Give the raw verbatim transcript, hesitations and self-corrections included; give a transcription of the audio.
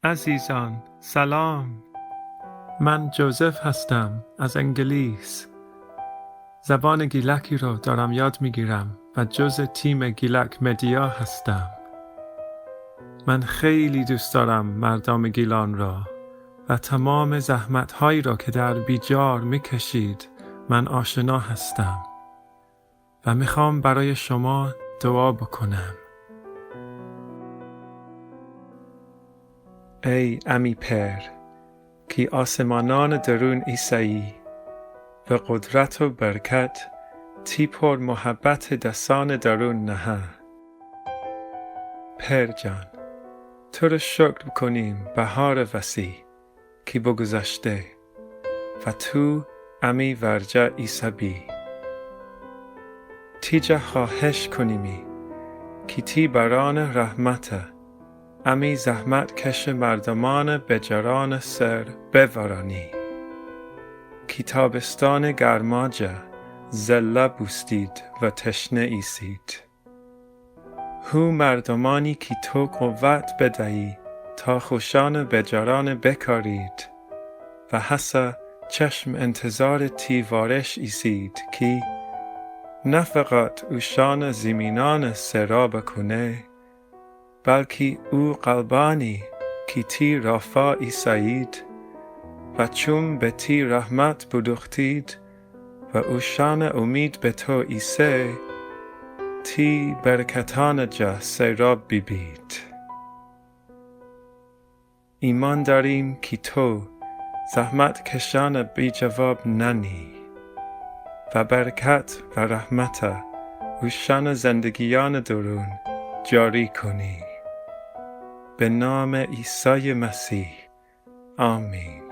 عزیزان، سلام. من جوزف هستم، از انگلیس. زبان گیلکی رو دارم یاد می‌گیرم و جزء تیم گیلک مدیا هستم. من خیلی دوست دارم مردم گیلان را و تمام زحمت‌هایی را که در بیجار می‌کشید، من آشنا هستم. و می‌خوام برای شما دعا بکنم. ای امی پئر کی آسمانانٚ درون ایسه‌یی و قدرت و برکت تی پر محبتٚ دسانٚ درون نهه. پئر جان، تو ره شکر بوکونیم بهارٚ وسی کی بوگوذشته و تو امی ورجه ایسه‌بی. تی جا خوأهش کونیمی کی تی بارانٚ رحمته امی زحمتکشٚ مردومانٚ بجارانٚ سر بوارانی کی تابستانٚ گرما جا زله بوستید و تشنه ایسید. هو مردومانی کی تو قوت بدیی تا خوشانٚ بجارانٚ بکارید و هسه چشم انتظارٚ تی وارش ایسید کی نه فقط اوشانٚ زیمینانٚ سیرا بکونه، بلکی او قلبانی کی تی رافا ایسه‌یید و چوم به تی رحمت بودوختید و اوشانٚ اومید به تو ایسه، تی برکتانٚ جا سیراب بیبید. ایمأن دأریم کی تو زحمتکشأنٚ بی‌جواب نأنی و برکت و رحمته اوشانٚ زندگیأنٚ دورون جاری کونی. به نامٚ عیسایٚ مسیح، آمین.